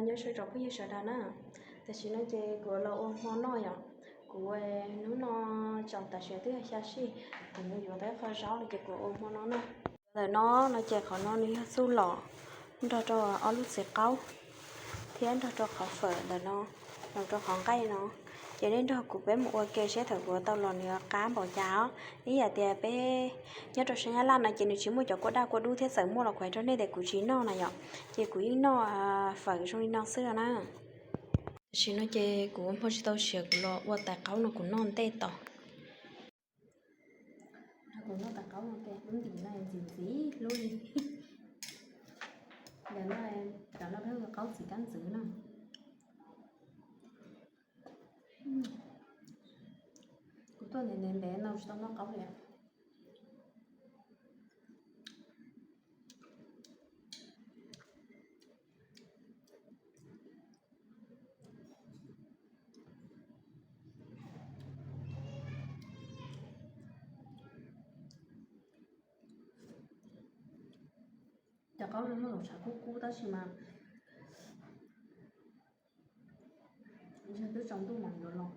Nyob zoo rau phooj ywg sawv daws na, tam sim no ces kuv los ua hmo noj yom. Kuv hnub no tsaus tam sim twb yog xya sij, kuv mus yuav tau ib qho zaub no ces kuv ua hmo no na. Ntawm no no ces qhov no nws yog txuj lom nrog rau ob lub txiv qaub thiab nrog rau qhov fawm ntawm no, los rau qhov nqaij no. Ces nej nrog kuv peb mus ua ke seb thaum kuv ua tau los nws yuav qab npaum cas os. Ib yam tias peb nyob rau sab Nyab Laj no ces nws tsis muaj cov kua daj kua dub thiab, txawm muaj los kuv hais rau nej tias kuv tsis noj na yom. Ces kuv yeej noj fawm zoo li no xwb no na. Tam sim no ces kuv ua hmo tsis tau siav, kuv los ua tais qaub no kuv noj ntej tos. Kuv noj tais qaub no ces lub ntim no ntxim ntxim hlub li. Ntawm no, cov no peb hu qaub txiv kab ntxwv na. Kuv tuaj ntev ntev ntev no tsis tau noj qaub li. Cov qaub no muaj lus tshav kub kub tab sis mas yog twb tsaus ntuj mas yuav los.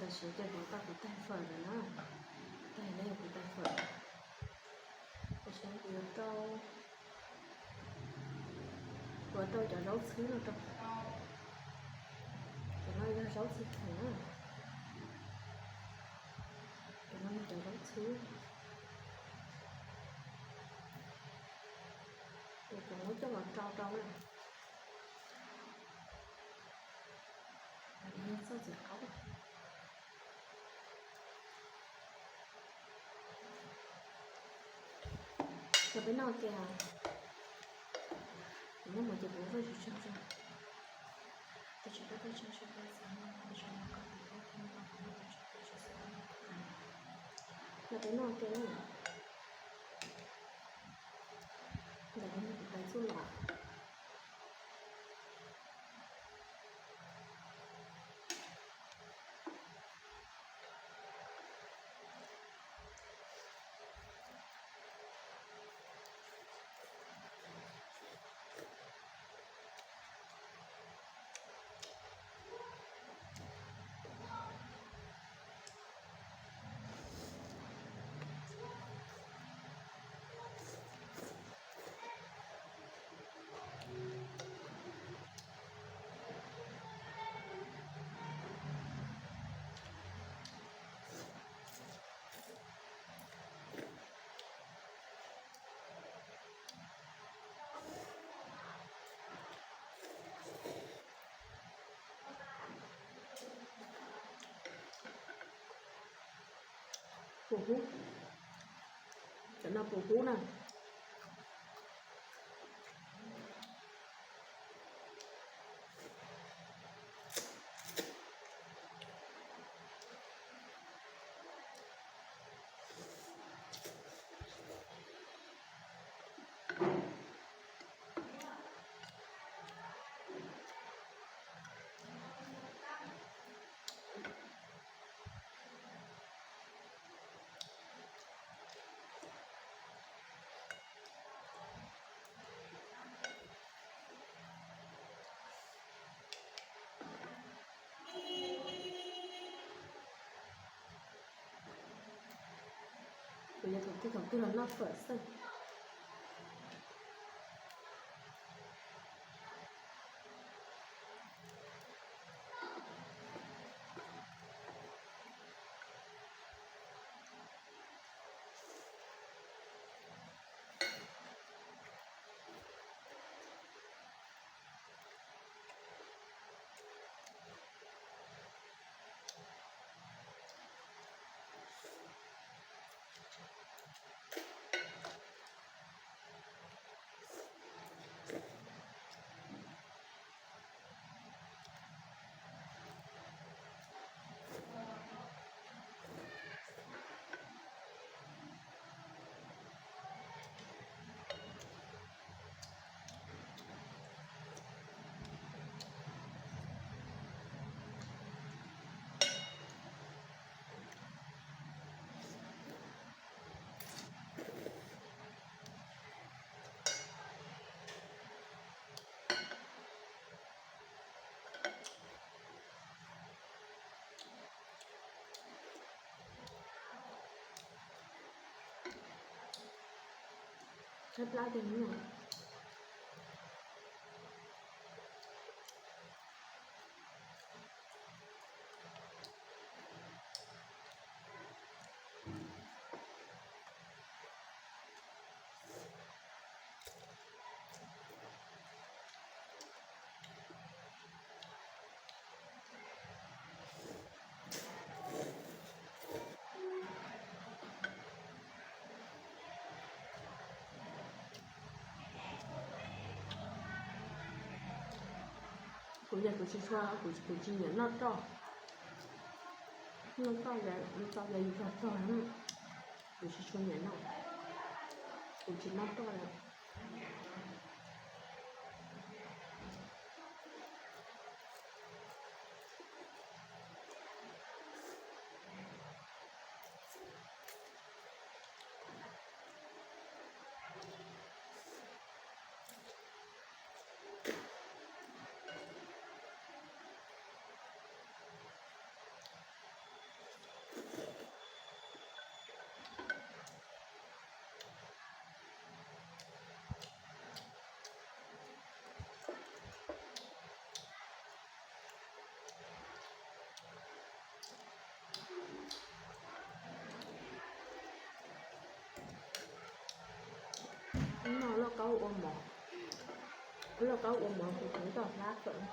Tam sim ces kuv tau kuv tais fawm lawm na. Tais no yog kuv tais fawm. Tam sim no kuv yuav rau, kuv yuav rau cov zaub txhwb no rau. Cov no yog zaub txhwb theem na. Cov no yog cov zaub txhwb. Ces kuv muab coj los rau rau na. Txoj txiv qaub. Ces peb noj tias, kuv noj mov ces kuv vaj tsis tsawg tsawg, tab sis vaj tsawg tsawg peb xav noj vaj tsawg noj koj kuv vaj kuv noj kuv vaj tsawg peb tsis xav noj. Los peb noj tias na. Ntawm no kuv tais txuj lom. Pum hub, cov no pum hub na. Kuv yuav thaum twg thaum twg los noj fawm xwb. Plab tiag no. Kuv yog kuv tsis tshua, kuv, kuv tsis nyiam noj roj. Noj roj, noj roj yus tog tog, kuv tsis tshua nyiam noj, kuv tsis noj roj lawm. Noj lauj kaub ua mov, lauj kaub ua mov kuv tau hlab kawm.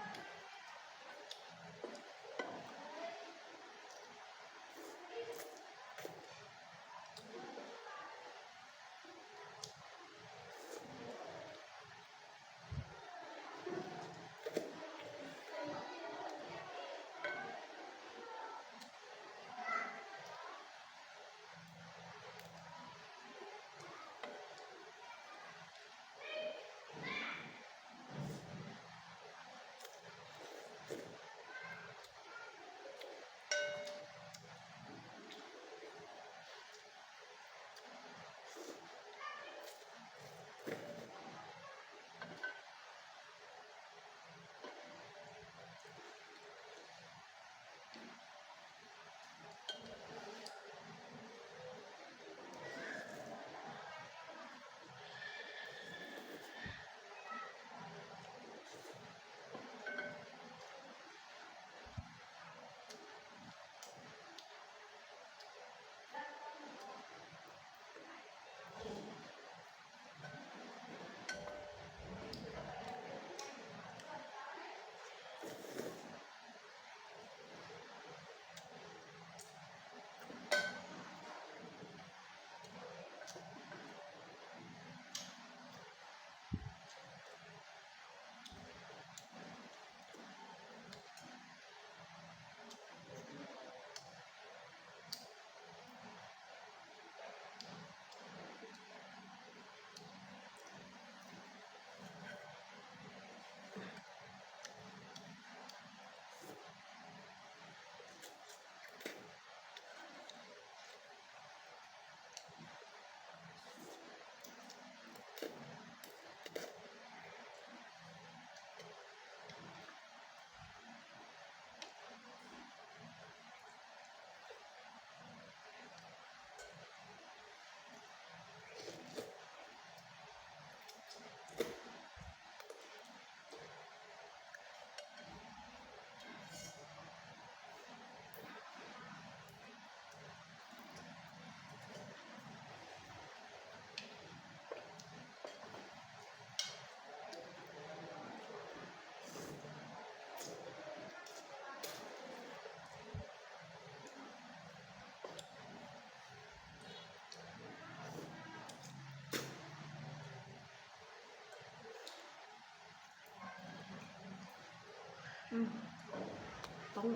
Toob.